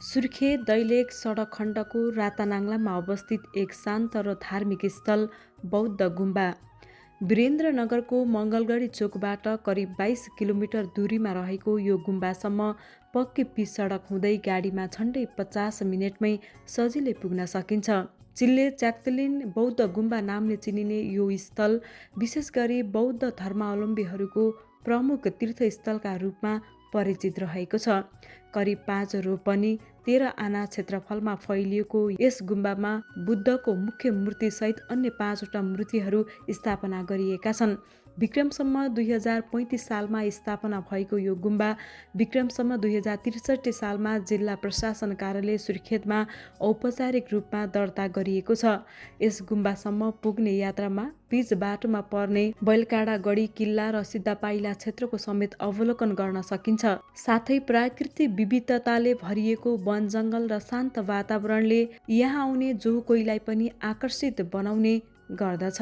सुर्खेत दैलेख सडक खण्डको रातानाङ्लामा अवस्थित एक शान्त र धार्मिक स्थल बौद्ध गुम्बा। वीरेन्द्रनगरको मङ्गलगढी चोकबाट करिब 22 किलोमिटर दूरीमा रहेको यो गुम्बासम्म पक्की पिच सडक हुँदै गाडीमा झन्डै 50 मिनटमै सजिलै पुग्न सकिन्छ। चिल्ले च्याक्तलिन बौद्ध गुम्बा नामले चिनिने यो स्थल विशेष गरी बौद्ध धर्मावलम्बीहरूको प्रमुख तीर्थस्थलका रूपमा परिचित रहेको छ। करिब 5 रोपनी 13 आना क्षेत्रफलमा फैलिएको यस गुम्बामा बुद्धको मुख्य मूर्तिसहित अन्य 5वटा मूर्तिहरू स्थापना गरिएका छन्। विक्रमसम्म 2035 सालमा स्थापना भएको यो गुम्बा विक्रमसम्म 2063 सालमा जिल्ला प्रशासन कार्यालय सुर्खेतमा औपचारिक रूपमा दर्ता गरिएको छ। यस गुम्बासम्म पुग्ने यात्रामा बीच बाटोमा पर्ने बैलकाडा गढी किल्ला र सिद्धापाइला क्षेत्रको समेत अवलोकन गर्न सकिन्छ। साथै प्राकृतिक विविधताले भरिएको वन जङ्गल र शान्त वातावरणले यहाँ आउने जो कोहीलाई पनि आकर्षित बनाउने गर्दछ।